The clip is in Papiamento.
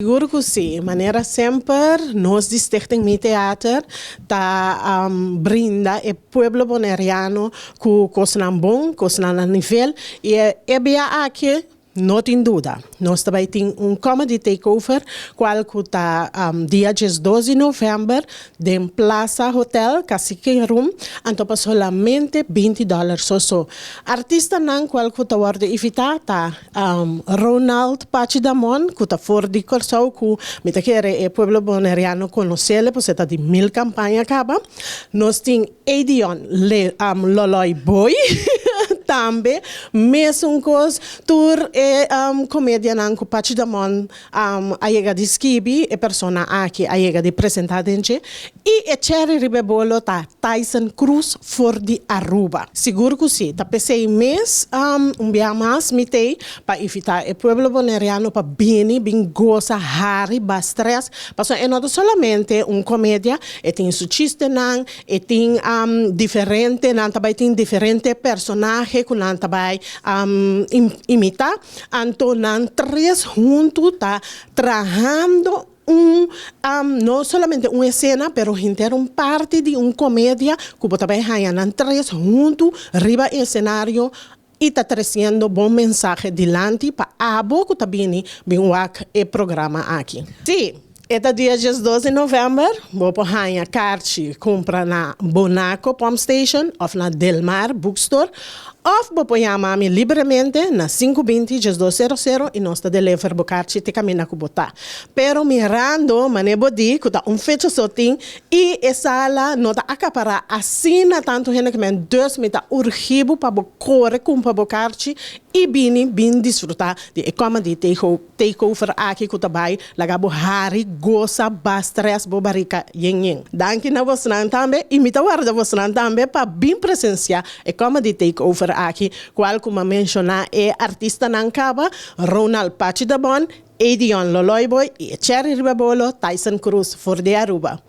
Sigur ku sí. Manera semper, nos di Stichting Mi Theater ta brinda e pueblo boneriano ku kosnan bon, kosnan na nivel. I e bia aki no tin duda. Nos ta bai tin un comedy takeover, kual ku ta dia 12 di novèmber den Plaza Hotel, Cacique Room, anto pa solamente $20 so so. Artistanan kual ku ta wòrdu invitá ta Ronald Pachi Damon, ku ta for di Kòrsou, ku mi ta kere e pueblo boneriano konos'el, pasobra e ta di mil kampaña kaba. Nos tin Edion Le Loloy Boy tambe, mesun kos, tur e komedianan ku Pachi Damon a yega di skibi, e persona aki a yega di presentá den dje. I e chèri riba e bolo ta Tyson Cruz for di Aruba. Sigur ku si, ta p'esei mes un bia mas mi t'ei pa invitá e pueblo boneriano pa bini bin gosa, hari, ba strès, pasobra e no ta solamente un komedia, e tin su chistenan, e tin diferente, nan ta bai tin diferente personahe ku nan ta bai imitá, anto nan tres huntu ta trahando un no solamente un esena pero henter un parti di un komedia ku bo ta bai haña nan tres huntu riba e esenario i ta tresiendo bon mensahe dilanti pa abo ku ta bini bin wak e programa aki. Sí, e ta dia 12 di novèmber, bo por haña karchi kumpra na Bonaco Pump Station òf na Del Mar Bookstore Òf bo por yama mi libremente na 520 1200 i nos ta deliver bo karchi te kaminda ku bo ta. Pero mirando manera bo di ku ta un fecha so tin i e sala no ta akapará asina tantu hende ku men, dus mi ta urgi bo pa bo kore kumpra bo karchi i bini bin disfrutá di e comedy takeover aki ku ta bai laga bo hari, gosa, ba stress bo barika yen yen. Danki na bosnan tambe i mi ta warda bosnan tambe pa bin presensiá e comedy takeover aki kual ku m'a menshoná e artistanan kaba, Ronald Pachi Dabon, Edion Loloyboy i e cherry riba bolo Tyson Cruz for di Aruba.